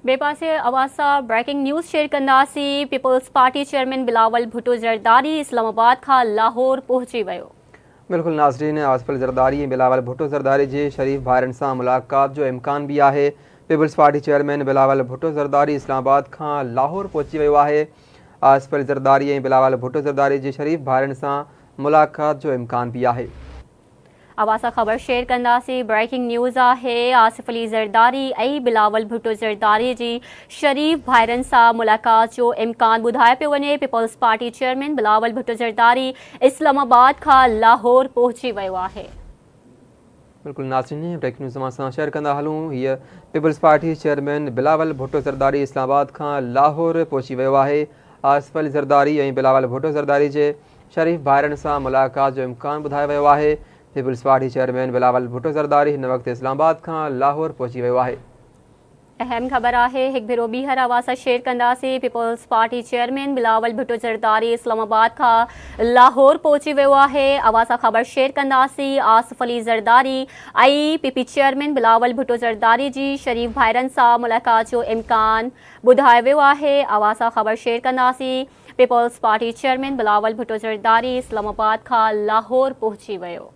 ٻئي پاسي اوهان سان بريڪنگ نيوز شيئر ڪنداسين، peoples party chairman Bilawal Bhutto Zardari Islamabad کان لاهور پهچي ويو. بلڪل ناظرين، آصف علي زرداري ۽ بلاول ڀٽو زرداري جي شريف ڀائرن سان ملاقات جو امڪان به آهي. Peoples party chairman Bilawal Bhutto Zardari Islamabad کان لاهور پهچي ويو آهي. آصف علي زرداري ۽ بلاول ڀٽو زرداري جي شريف ڀائرن سان ملاقات جو امڪان به آهي. اوهان سان خبر شيئر ڪنداسين، بريڪنگ نيوز آهي، آصف علي زرداري ۽ بلاول ڀٽو زرداري جي شريف ڀائرن سان ملاقات جو امڪان ٻڌايو پيو وڃي. Peoples party chairman Bilawal Bhutto Zardari Islamabad کان لاهور پهچي ويو آهي. بلڪل ناظرين، بريڪنگ نيوز اوهان سان شيئر ڪندا هلون، هيء peoples party chairman Bilawal Bhutto Zardari Islamabad کان لاهور پهچي ويو آهي. آصف علي زرداري ۽ بلاول ڀٽو زرداري جي شريف ڀائرن سان ملاقات جو امڪان ٻڌايو ويو آهي. Peoples party chairman Bilawal Bhutto Zardari هن وقت اسلام آباد کان لاهور پهچي ويو آهي. اهم خبر آهي، هڪ ڀيرو ٻيهر اوهان سان شيئر ڪنداسين، peoples party chairman Bilawal Bhutto Zardari Islamabad کان لاهور پهچي ويو آهي. اوهان سان خبر شيئر ڪنداسين، Asif Ali Zardari ۽ P P chairman Bilawal Bhutto Zardari جي شريف ڀائرن سان ملاقات جو امڪان ٻڌايو ويو آهي. اوهان سان خبر شيئر ڪنداسين، peoples party chairman Bilawal Bhutto Zardari Islamabad کان لاهور پهچي ويو.